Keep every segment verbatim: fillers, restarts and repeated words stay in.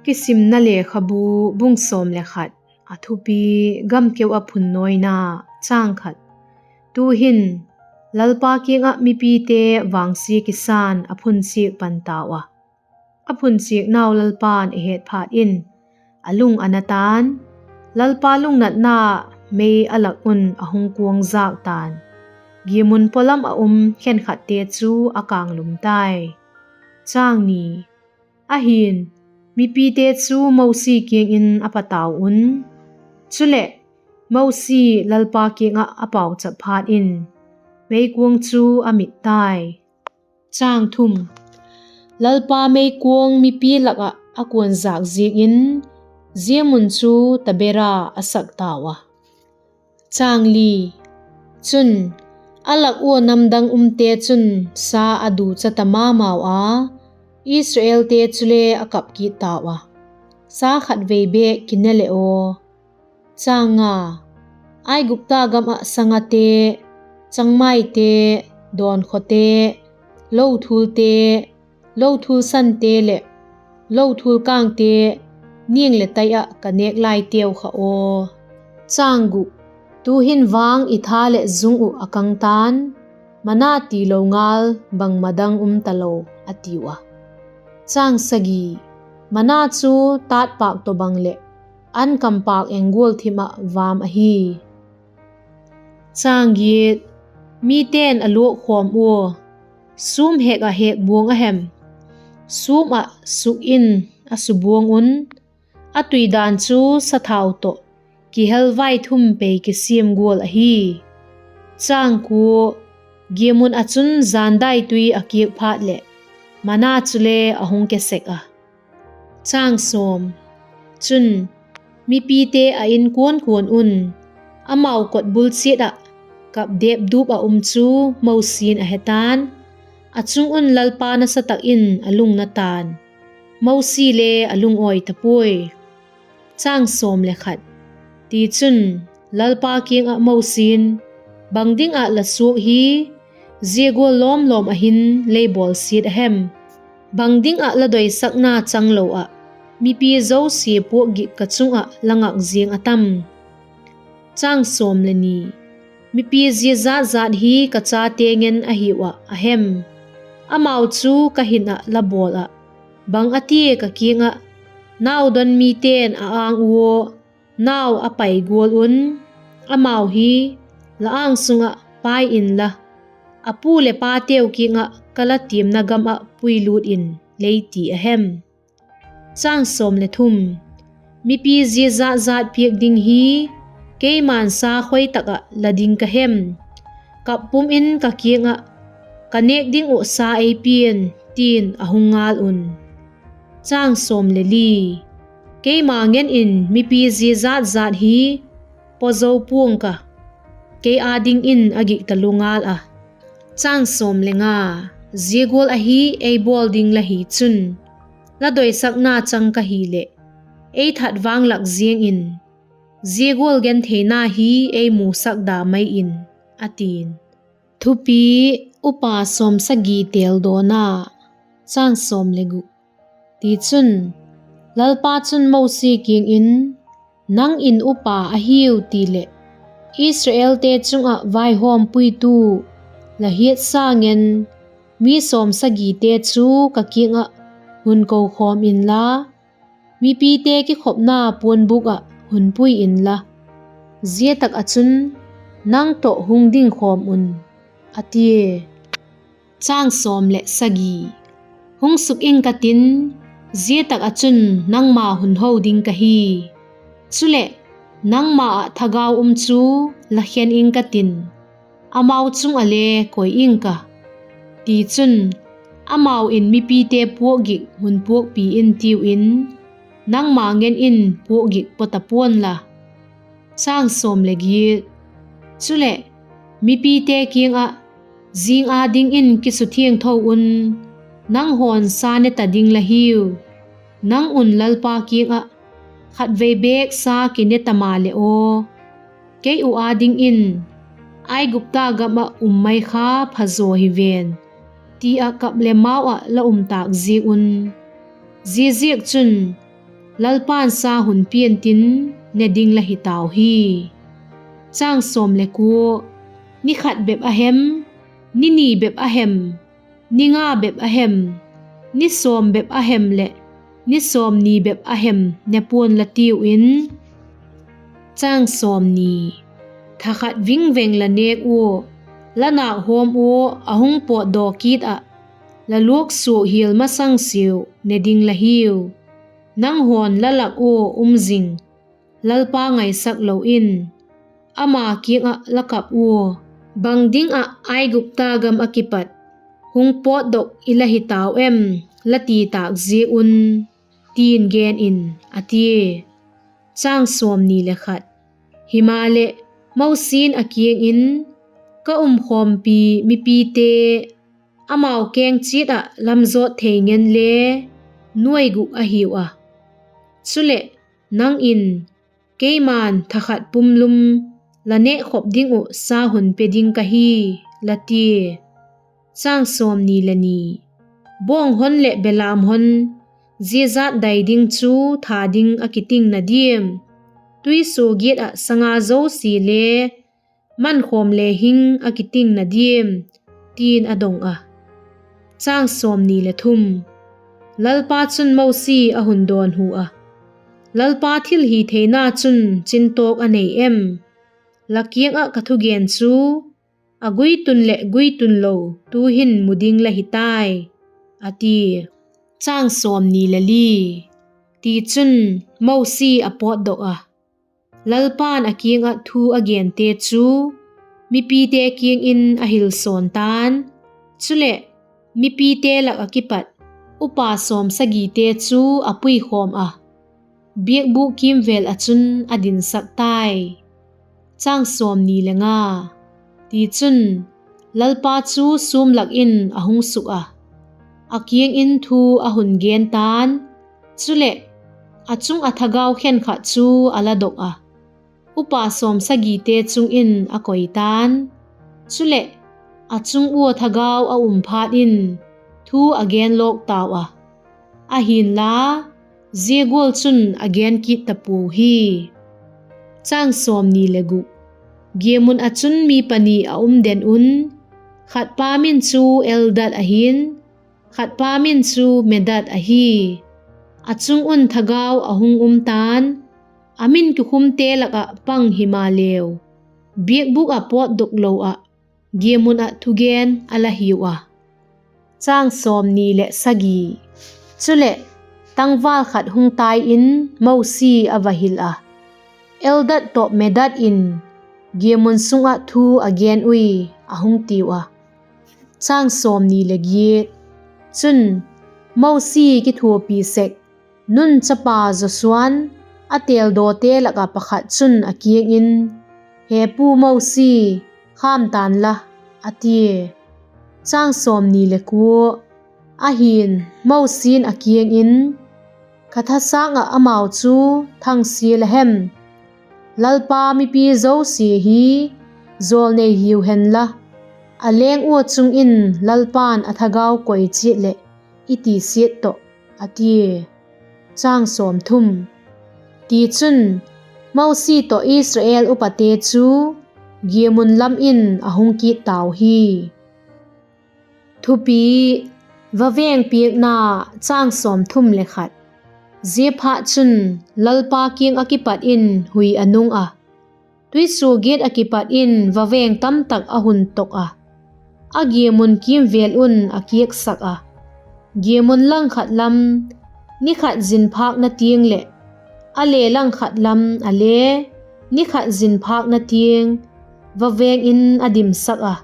Kisimna Lekhabu, bung sawm le khat. A thupi: Gamkeu ah phunnawina. Chang khat. Tu'hin Lalpa kiang ah mipite vangsia kisa'n a phunchiak pan tau a. A phunchiaknau Lalpa'n a het phat in, a lung a na ta'n; Lalpa lungnatna mei a lak un a hung kuang jâk ta'n; giamun pawlam ah um khenkhatte chu a kânglum tai. Chang ni. Ahi'n, mipite chu Mosi kiang in a patau un; chuleh, Mosi Lalpa kiang ah a pauchap phat in, meikuang chu a mit tai. Chang thum. Lalpa meikuang mipi lak ah a kuanjâk ziakin, zia mun chu Tabera a sak tau a. Chang li. Chun, a lak ua namdang umte chun sa a ducha ta ma mau a, Israelte chule a kap kit tau a, sa khatvei bêk kine leh aw. Chang nga. Aigupta gam ah sangate, changmaite, dawnkhawte, lothulte, lothul sante leh lothul kângte, niang leh tai ah ka nêk laiteu kha aw. Chang guk. Tu'hin vang i tha leh zung uh a kang ta'n, mana tilo ngal bangma dang um talo, a tiu a. Chang sagi. Mana chu tâtpâk tawhbang leh an kampâk eng gual thim ah vam ahi. Chang giat. Mite'n a luakkhawm ua, sûm hek ah hekbuang a hem, sûm ah suk in a subuang un, a tuidan chu sathau tawh kihel vaithum pei kisiam gual ahi. Chang kua. Giamun ah chun jandai tui a kiak phat leh, mana chule a hung ke sek a. Chang sawm. Chun, mipite a inkuan kuan un, amau kotbul chiat ah kapdêp dup ah um chu Mosi'n a he ta'n; a chung un Lalpa nasa tak in a lungna ta'n; Mosi le a lungawi ta puai. Chang sawm le khat. Tichun, Lalpa kiang ah Mosi'n, Bang ding ah la suak hi zia gual lawm lawm ah hin lei bawlsiat a hem? Bang ding ah la doisakna changlo ah mipi zosia puakgik ka chung ah la ngak ziang a tam? Chang sawm le ni. Mipi zia jat jat hi ka chate ngen ahiu ah a hem? Amau chu ka hin ah la bawl ah, bang a tia ka kiang ah, ‘Nau don mite'n a âng ua nau a pai gual un, amau hi la âng sung ah pai inla, a pu leh pateu kiang ah ka la tiamna gam ah puilût in,’ lei ti a hem? Chang sawm le thum. Mipi zia jat jat piak ding hi keima'n sa khoi tak ah la ding ka hem? Kap pum in ka kiang ah, ‘Ka nêk ding uh sa ei pia'n,’ ti'n a hung ngâl un. Chang sawm le li. Keima ngen in mipi zia jat jat hi pawzo pua'ng ka, kei â dingin a gik talua ngâl a. Chang sawm le nga. Zia gual ahi ei bawl ding la hi chun, la doisakna chang ka hileh, ei that vang lak ziang in, zia gual gentheina hi ei musak da mai in, a ti'n. Thupi: Upa sawmsagi têldawna. Chang sawm le gu. Tichun, Lalpa chun Mosi kiang in, Nang in upa a hiu ti leh, Israelte chung ah vaihawmpuitu la hiatsa ngen mi sawmsagite chu ka kiang ah hun kokhawm inla, mipite kikhopna puanbûk ah hun pui inla, zia tak ah chun nang tawh hung ding khawm un, a tia. Chang sawm le sagi. Hung suk ing ka tin, zia tak ah chun nangma hun ho ding ka hi. Chuleh, nangma ah thagau um chu la khen ing ka tin, amau chung ah le koi ing ka. Tichun, amau in mipite puakgik hun puakpi intiu in, nangma ngen in puakgik paw ta pua'n la. Chang sawm le giat. Chuleh, mipite kiang ah, ‘Zing â dingin kisuthiangtho un, nang haw'n sa ne ta ding la hiu; nang un Lalpa kiang ah khatvei bêk sa kine ta maleh aw, kei uh â dingin, Aigupta gam ah um mai kha phazaw hi ven,’ ti ah kap leh mau ah la um tâk ziak un. Ziaziakchun, Lalpa'n sa hun pia'n tin, ne ding la hi tau hi. Ni khat bep a hem, ni ni bep a hem, ni nga bep a hem, ni sawm bep a hem leh ni sawmni bep a hem ne pua'n la tiu in, tha khat vingveng la nêk ua, la nâk hawm ua a hung pawtdaw kit ah, la luak suak hial masang siau ne ding la hiu. Nanghaw'n la lak ua um zing, Lalpa ngaisak lo in, ama kiang ah la kap ua, ‘Bang ding ah Aigupta gam ah kipat hung pawtdok i la hi tau em?’ la ti tâk ziak un, ti'n gen in, a tia. Himaleh, Mosi'n a kiang in, Ka umkhawmpi mipite, amau keng chiat ah lam zawt thei ngen le nuai guk a hiu a; chuleh, nang in, ‘Keima'n tha khat pumlum la nêkkhop ding uh sa hun pe ding ka hi,’ la tia. Bawng hon leh belam hon, zia jat dai ding chu tha ding a kitingna diam? Tuisuagiat ah sanga zosia le mankhawm le hing a kitingna diam? ti'n a dong a. Lalpa chun Mosi a hun dawnhu a, Lalpa thilhitheina chun chintawk a nei em? La kiang ah ka thugen chu a guitun leh guitunlo tu'hin mu ding la hi tai, a tia. Tichun, Mosi a pawtdok ah, Lalpa'n a kiang ah thu a gente chu mipite kiang in a hilsawn ta'n; chuleh, mipite lak ah kipat upa sawmsagite chu a puikhawm ah, biakbûk kîmvêl ah chun a dinsak tai. Tichun, Lalpa chu sûm lak in a hung suk ah, a kiang in thu a hun gen ta'n; chuleh, a chung ah thagau khenkhat chu a la dok ah, upa sawmsagite chung in a koi ta'n; chuleh, a chung ua thagau a um phat in thu a gen lawk tau a; ahi'nla, zia gual chun a gen kit ta puau hi. Giamun ah chun mi pani a um den un; khatpa min chu Eldad ahi'n, khatpa min chu Medad ahi. A chung un thagau a hung um ta'n, a min kikhumte lak ah pang himaleu, biakbûk ah pawtdok lo ah giamun ah thugen a la hiu a. Chuleh, tangval khat hung tai in Mosi a va hil a, Eldad tawh Medad in giamun sung ah thu a gen ui, a hung tiu a. Chun, Mosi kithuapi sek Nun chapa Joshua'n a têldawte lak ah pakhat chun a kiang in, He pu Mosi, khâm ta'n la, a tia. Ahi'n, Mosi'n a kiang in, Kha thasâng ah amau chu thangsia la hem? Lalpa mipi zosia hi jawlnei hiu hen la, a leng ua chung in Lalpa'n a thagau koi chiat leh i ti siat tawh, a tia. Tichun, Mosi tawh Israel upate chu giamun lam in a hung kit tau hi. Thupi: Vaveng Piakna. Ziaphatchun, Lalpa kiang ah kipat in hui a nung ah, tuisuagiat ah kipat in vaveng tamtak a hun tok ah, a giamun kîmvêl un a kiaksak ah, giamun langkhat lam ni khat zin phâkna tiang leh, a le langkhat lam a le ni khat zin phâkna tiang vaveng in a dimsak ah,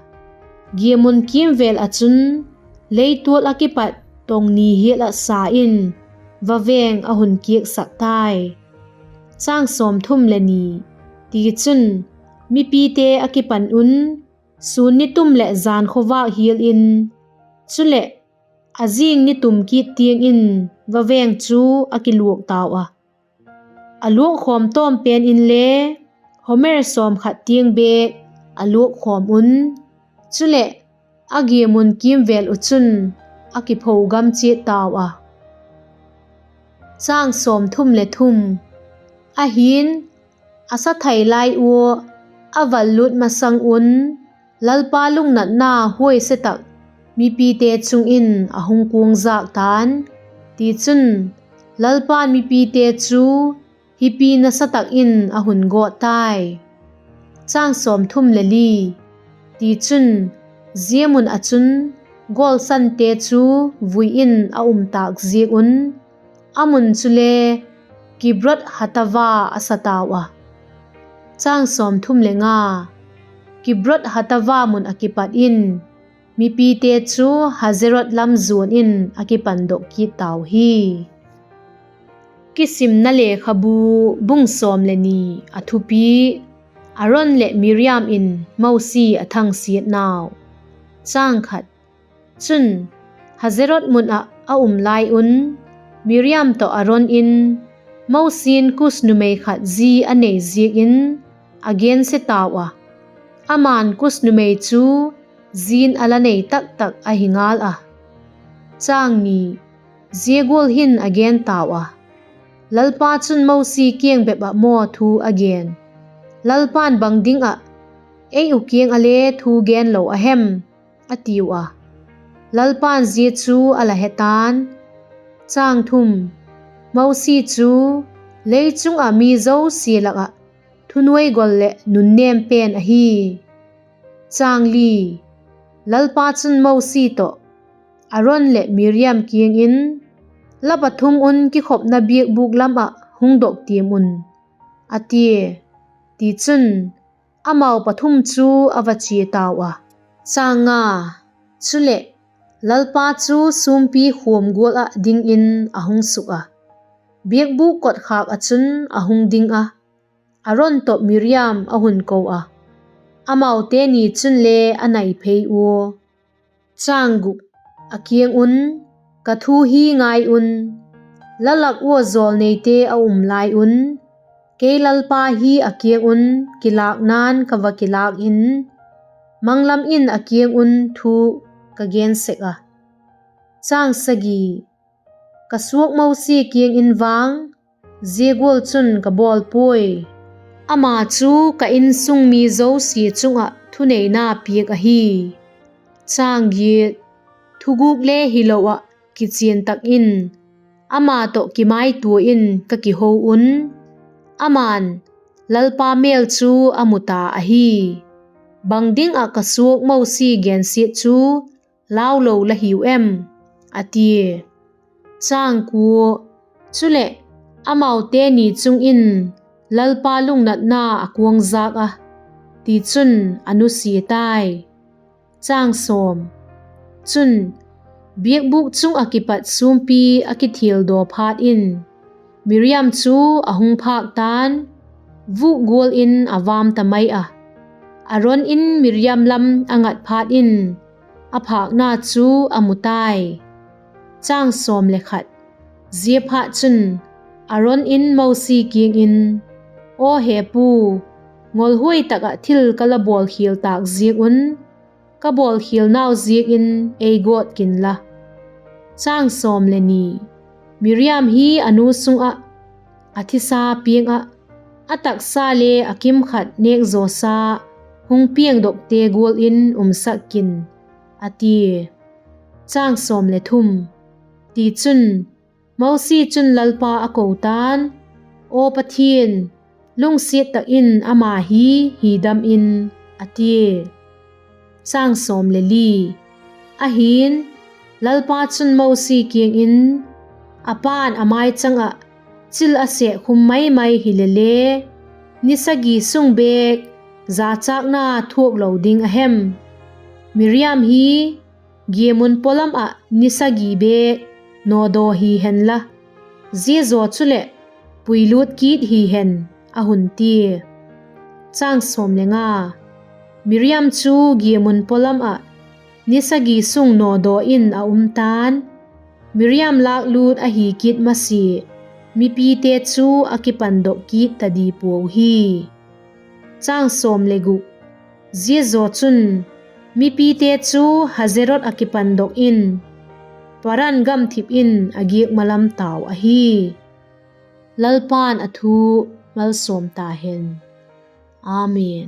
giamun kîmvêl ah chun leitual ah kipat tong ni hial ah sa in vaveng a hun kiaksak tai. Tichun, mipite a kipan un sûn ni tum leh jan khawvâk hial in, chuleh, a zing ni tum kit tiang in vaveng chu a kiluak tau a, a luakkhawm tawm pen inle homer sawmkhat tiang bêk a luakkhawm un; chuleh, a giamun kîmvêl uh chun a kipho gam chiat tau a. Chang sawmthum le thum. Ahi'n, a sa thai lai ua a vallût masang un, Lalpa lungnatna huaise tak mipite chung in a hung kuangzâk ta'n; tichun, Lalpa'n mipite chu hipi nasa tak in a hun gawt tai. Chang sawmthum le li. Tichun, zia mun ah chun gawlsante chu vui in a um tâk ziak un, a mun chule Kibroth-hattava a sa tau a. Chang sawmthum le nga. Kibroth-hattava mun ah kipat in mipite chu Hazeroth lam zuan in a kipandok kit tau hi. Kisimna Lekhabu, bung sawm le ni. A thupi: Aron leh Miriam in Mosi a thangsiatnau. Chang khat. Chun, Hazeroth mun ah a um lai un, Miriam tawh Aron in Mosi'n Kus numei khat zi a nei ziak in a gense tau a; ama'n Kus numei chu zi'n a la nei tak tak ahi ngal a. Chang ni. Zia gual hin a gen tau a: Lalpa chun Mosi kiang bep ah maw thu a gen? Lalpa'n bang ding ah ei uh kiang ah le thu gen lo a hem? a tiu a. Lalpa'n zia chu a la he ta'n. Chang thum. Mosi chu lei chung ah mi zosia lak ah thunuai gol leh nunnêm pen ahi. Chang li. Lalpa chun Mosi tawh, Aron leh Miriam kiang in, La pathum un kikhopna biakbûk lam ah hung dok tiam un, a tia. Tichun, amau pathum chu a va chia tau a. Chang nga. Chuleh, Lalpa chu sûmpi khuam gual ah dingin a hung suk a, biakbûk kotkhâk ah chun a hung ding a, Aron tawh Miriam a hun ko a, amaute ni chunle a nai phei ua. Chang guk. A kiang un, Ka thu hi ngai un, la lak ua jawlneite a um lai un, kei Lalpa hi a kiang un kilâkna'n ka va kilâk in, manglam in a kiang un thu ka gen sek a. Chang sagi. Ka suak Mosi kiang in vang zia gual chun ka bawl puai; ama chu ka insung mi zosia chung ah thuneina piak ahi. Chang giat. Thugûk le hilo ah kichian tak in ama tawh kimaitua in ka kiho un, ama'n Lalpa mêl chu a mu ta ahi. Bang ding ah ka suak Mosi gensiat chu lau lo la hiu em? a tia. Chang kua. Chuleh, amaute ni chung in Lalpa lungnatna a kuangzâk a, tichun a nusia tai. Chang sawm. Chun, biakbûk chung ah kipat sûmpi a kithialdaw phat in, Miriam chu a hung phâk ta'n, vûk gual in a vam ta mai a. Aron in Miriam lam a ngat phat in, a phâkna chu a mu tai. Chang sawm le khat. Ziaphatchun, Aron in Mosi kiang in, Aw hepu, ngolhuai tak ah thil ka la bawlkhial tâk ziak un, ka bawlkhialnau ziak in ei gawt kin la. Chang sawm le ni. Miriam hi a nu sung ah, a thisa piang ah, a taksa le a kimkhat nêkzawsa hung piangdokte gual in umsak kin, a tia. Chang sawm le thum. Tichun, Mosi chun Lalpa a ko ta'n, Aw Pathian, lungsiat tak in ama hi hi dam in, a tia. Chang sawm le li. Ahi'n, Lalpa chun Mosi kiang in, A pa'n a maichang ah chil a sêkkhum mai mai hile le, ni sagi sung bêk jachâkna thuak lo ding a hem? Miriam hi giamun pawlam ah ni sagi bêk nawdaw hi hen la, zia zaw chuleh puilût kit hi hen, a hun tia. Chang sawm le nga. Miriam chu giamun pawlam ah ni sagi sung nawdaw in a um ta'n; Miriam lâklût ahi kit masia, mipite chu a kipandok kit ta di puau hi. Chang sawm le guk. Zia zaw chun mipite chu Hazeroth ah kipandok in, Paran gamthip in a giak ma lam tau ahi. Lalpa'n a thu malsawm ta hen. Amen.